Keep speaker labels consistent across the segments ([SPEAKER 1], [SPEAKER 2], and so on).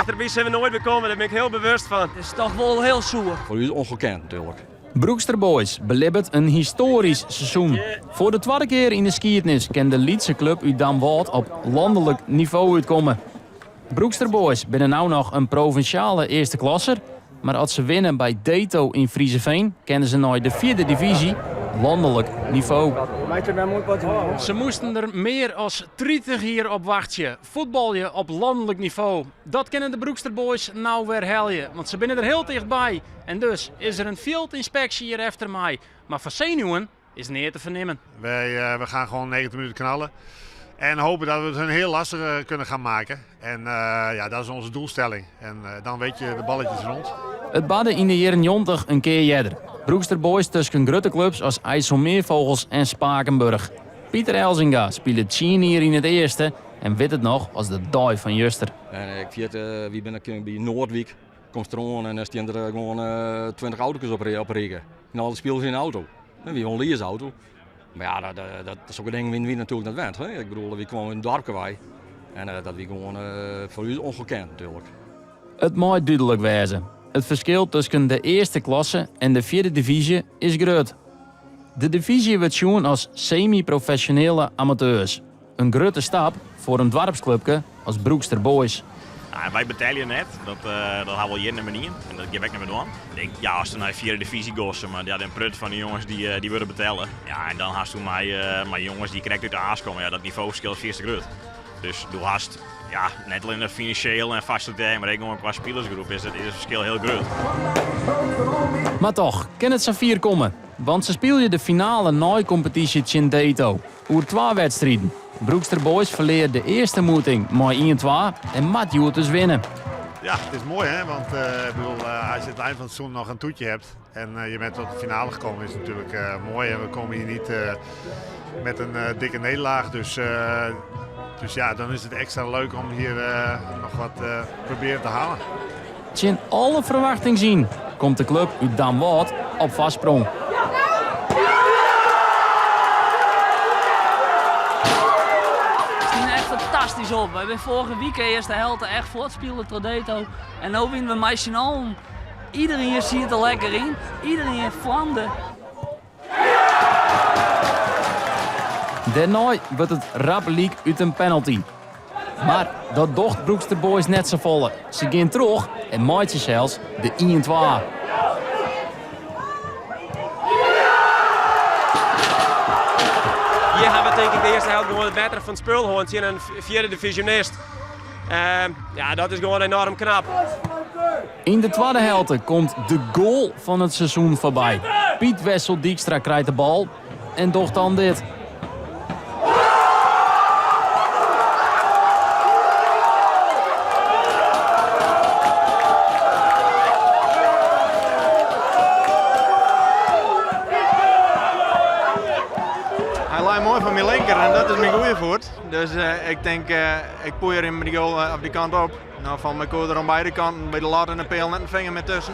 [SPEAKER 1] Tichterby sille we noait wer komme, dêr bin ik hiel bewust fan.
[SPEAKER 2] It is toch wol hiel soer.
[SPEAKER 3] Foar ús ongekend natuerlik.
[SPEAKER 4] Broekster Boys belibbet in histoarysk seizoen. Foar de twadde kear yn de skiednis kin de lytse klup út Damwâld op lanlik nivo útkomme. Broekster Boys binne no noch in provinsjale earste klasser, mar as se winne by Deto yn Vriezenveen kinne se nei de fjirde divyzje, lanlik nivo. Se moasten der mear as 30 jier op wachtsje. Fuotbalje op lanlik nivo, dat kinne de Broekster Boys no wer helje, want se binne der hiel tichtby. En dus is der in fjildynspeksje hjir efter my, mar fan senuwen is neat te fernimmen.
[SPEAKER 5] Wij we gaan gewoon 90 minuten knallen. En hopen dat we het hun heel lastig eh, kunnen gaan maken. En uh, ja, dat is onze doelstelling. En uh, dan weet je de balletjes rond.
[SPEAKER 4] It barde yn de jierren 90 in kear earder. Broekster Boys tusken grutte klups as IJsselmeervogels en Spakenburg. Pieter Elzinga spile tsien jier yn it earste en wit it noch as de dei fan juster.
[SPEAKER 3] En ik wit, wy binne by Noordwijk, komst deroan en dan stean der gewoan 20 auto's op, op rige. En alle spilers yn de auto. En wy wolle lease auto. Mar ja, dat, dat, dat sokke dingen wiene wy natuerlik net wend. Hè? Ik bedoel, wy kwamen út in doarpke wei. En dat wie gewoan foar ús ongekend natuerlik.
[SPEAKER 4] It mei dúdlik wêze, it ferskil tusken de earste klasse en de fjirde divyzje is grut. De divyzje wurdt sjoen as semi-profesjonele amateurs. In grutte stap foar in doarpsklupke as Broekster Boys.
[SPEAKER 6] Nou, wy betelje net, dat, uh, dat ha we al jierren net mear dien en dat gean we ek net mear dwaan. Ik, ja, ast nei de fjirde divyzje giest, mar ja, in protte fan de jonges dy, eh, dy wurde betelle. Ja, en dan hasto mei, uh, mei jonges dy't krekt út de A's komme, ja, dat nivoferskil is fierste grut. Dus do hast ja, net allinnich finansjeel en fasilitêr, mar ek gewoan kwa spilersgroep is it, is it ferskil hiel grut.
[SPEAKER 4] Mar toch kin it safier komme, want se spylje de finale neikompetysje tsjin Deto oer twa wedstriden. Broekster Boys ferlear de earste moeting mei 1-2 en moat hjoed dus winne.
[SPEAKER 5] Ja, het is mooi hè, want uh, ik bedoel, uh, als je het eind van het seizoen nog een toetje hebt en uh, je bent tot de finale gekomen, is het natuurlijk mooi. En we komen hier niet met een dikke nederlaag, dus, dus ja, dan is het extra leuk om hier nog wat proberen te halen.
[SPEAKER 4] Tsjin alle ferwachtings yn komt de klup út Damwâld op foarsprong.
[SPEAKER 2] We stiene echt fantastysk op. Wy binne foarige wike earste helte echt fuortspile troch Deto. En no wiene we mei syn allen. Iedereen siet der lekker yn. Iedereen flamde.
[SPEAKER 4] Dêrnei wurdt it rap lyk út in penalty. Mar dat docht Broekster Boys net safolle. Se gean troch en meitsje sels de 1-2.
[SPEAKER 1] Hjir ha we tink ik de earste helte gewoan it bettere fan it spul hân tsjin in fjirde divisionist. Ja, dat is gewoan enoarm knap.
[SPEAKER 4] Yn de twadde helte komt de goal fan it seizoen foarby. Piet Wessel Dykstra krijt de bal en docht dan dit.
[SPEAKER 7] Hy lei moai fan myn linker en dat is myn goede foet. Dus uh, ik tink, uh, ik poeier him dy goal uh, op dy kant op. No falt my koe der oan beide kanten by de lat en de peal net in finger mear tusken.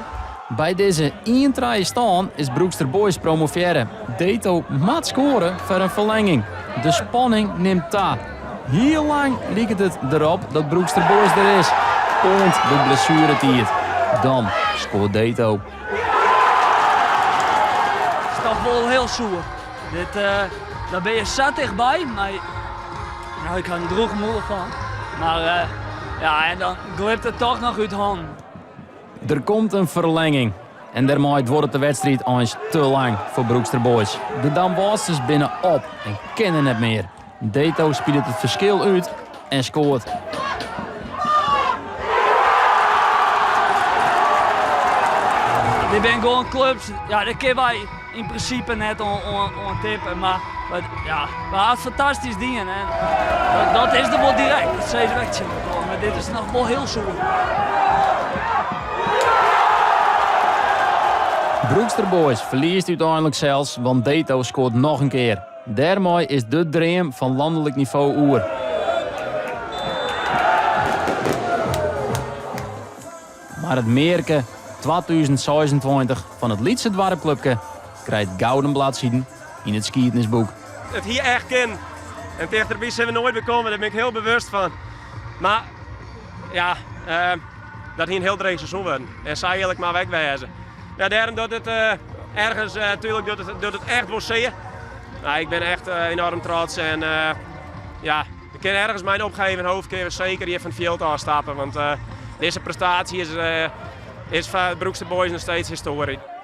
[SPEAKER 4] By dizze 1-3 stân is Broekster Boys promovearre. Deto moat skoare foar in ferlenging. De spanning nimt ta. Hiel lang liket it derop dat Broekster Boys der is. Oant de blessueretiid. Dan skoart Deto.
[SPEAKER 2] Is toch wol hiel soer. Dit, uh, daar ben je sa tichtby, mar nou, ik ha in drûge mûle fan. Mar uh, ja, en dan glipt it toch noch út hannen.
[SPEAKER 4] Der komt in ferlenging. En dêrmei duorret de wedstriid eins te lang foar Broekster Boys. De Damwâldsters binne op en kinne net mear. Deto spilet it ferskil út en skoart.
[SPEAKER 2] Dit binne gewoan klups, ja, dêr kinne wy yn prinsipe net oan tippe. Mar ja, we ha it fantastysk dien. En dat is der wol direkt, dat sizze we ek tsjin elkoar. Mar dit is noch wol hiel soer.
[SPEAKER 4] Broekster Boys ferliest úteinlik sels, want Deto skoart noch in kear. Dêrmei is de dream fan lanlik nivo oer. Mar it mearke 2026 fan it lytse doarpklupke krijt gouden bladsiden yn it skiednisboek.
[SPEAKER 1] It hie echt kinnen. En tichterby sille we noait wer komme, dêr bin ik hiel bewust fan. Mar ja, uh, Dat hie in hiel dreech seizoen wurden. En sa earlik moatte we ek wêze. Ja, dêrom docht it ergens natuerlik docht it, docht it echt wol sear. Nou, ik bin echt enorm trots en ja, ik kin ergens mei in opgeheven hoofd kinne we seker hjir fan it fjild ôfstappe, want dizze prestaasje is, is foar Broekster Boys noch steeds histoarje.